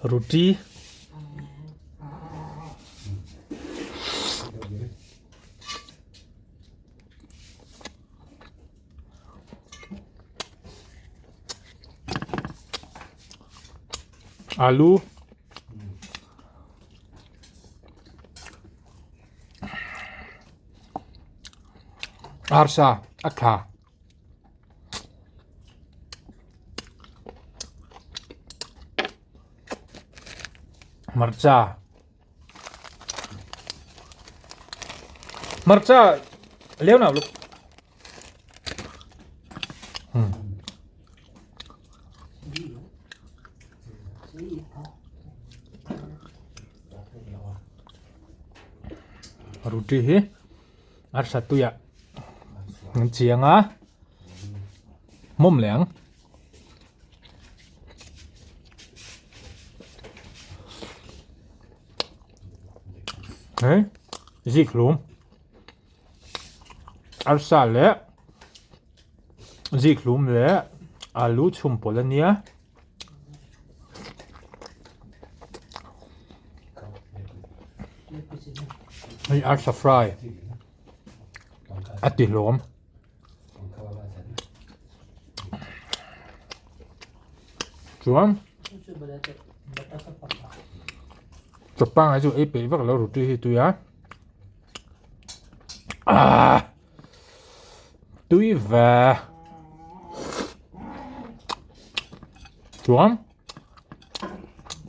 Ruti Alu Arsa a thla. Hmarcha Hmarcha leu nào luk. Ruti hi arsa tuiah an chiang a hmawm leh ang. Hei zikhlum arsa leh zikhlum leh alu chhum pawlh a nia. Hei arsa fry a ti hlawm. Chuan chaw pangngai chu ei peih vak lo ruti hi tui a ah tui ve chuan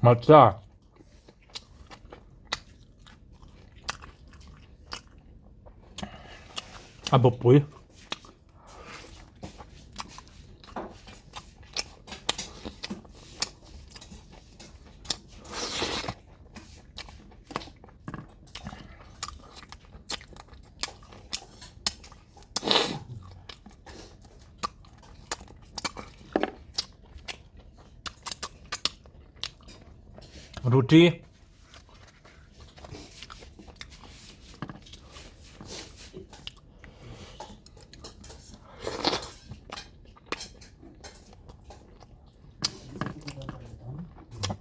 hmarcha. A bawppui Ruti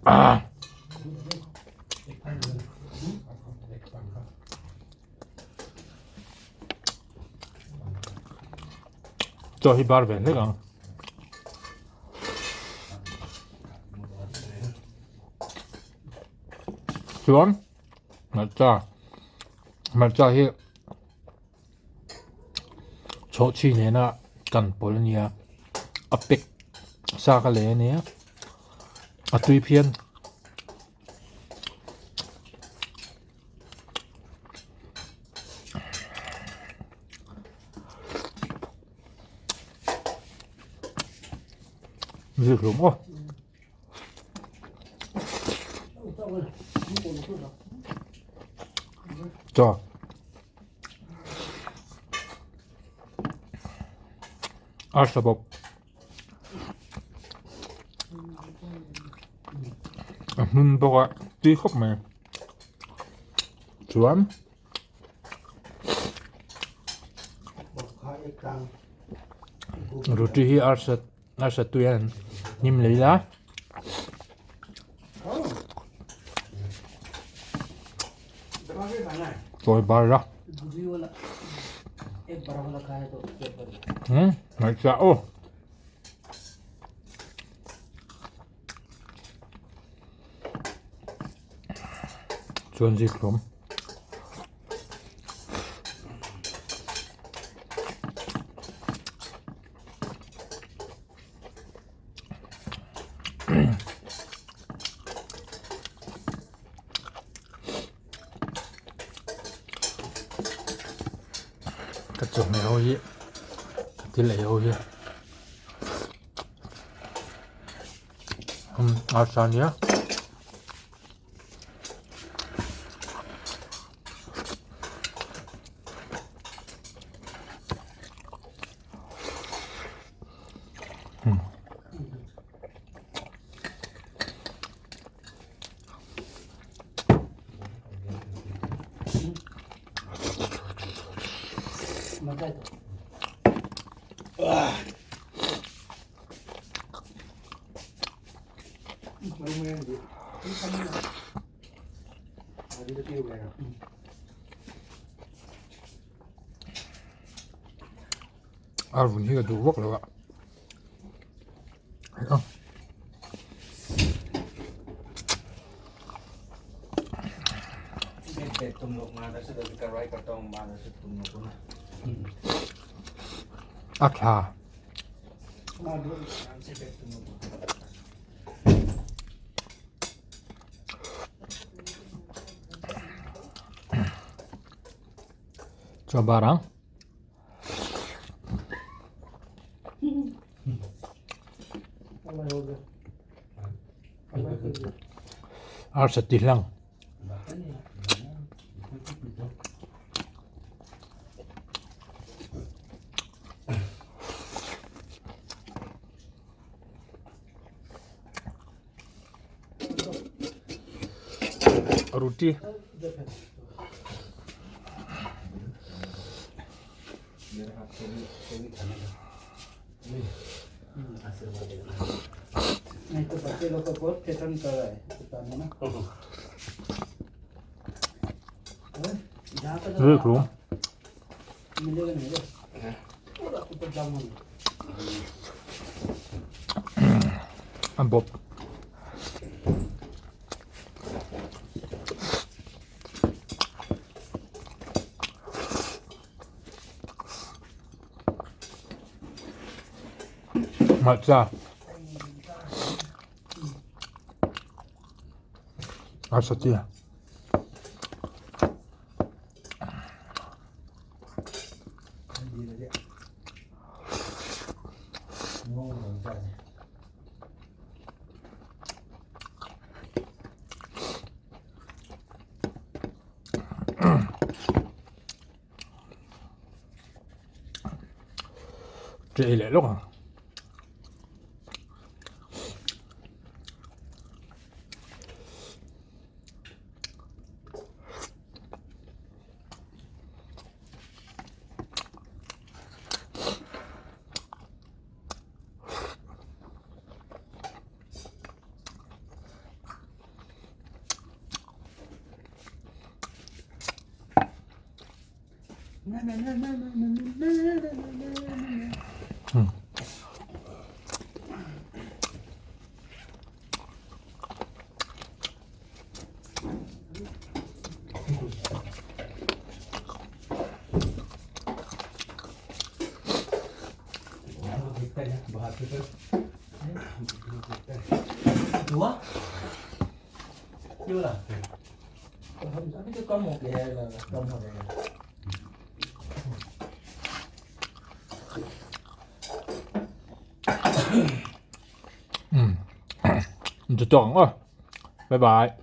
ah Chaw hi bar ve hlek ang. Chuan hmarcha hmarcha hi chhawhchhi nena kan pawlh a nia a pack sa ka lei a nia a tui phian. Zikhlum aw. Chaw. Arsa bawk. A hmun bawk a tui khawp mai. Chuan Ruti hi arsa arsa tui a hnim lei la. Chawi bar la. Ngaihtuah aw. Chuan zikhlum. Ka chawhmeh ho hi ka thil ei ho hi arsa a nia. A vun hi ka duh vak lo a. A tha. Chuan bar ang. Arsa ti hlang. Ruti. नहीं तो बच्चे लोग को बहुत फैशन कर रहा है दुकान में ना जहाँ पर Ruk rum. मिलेगा नहीं रे पूरा ऊपर जामुन An bawp. Hmarcha. Arsa tia. Trễ leh lawk ang. Ủa? Chưa à? Không, cái có một cái là không rồi này. 嗯，你就懂哦，拜拜。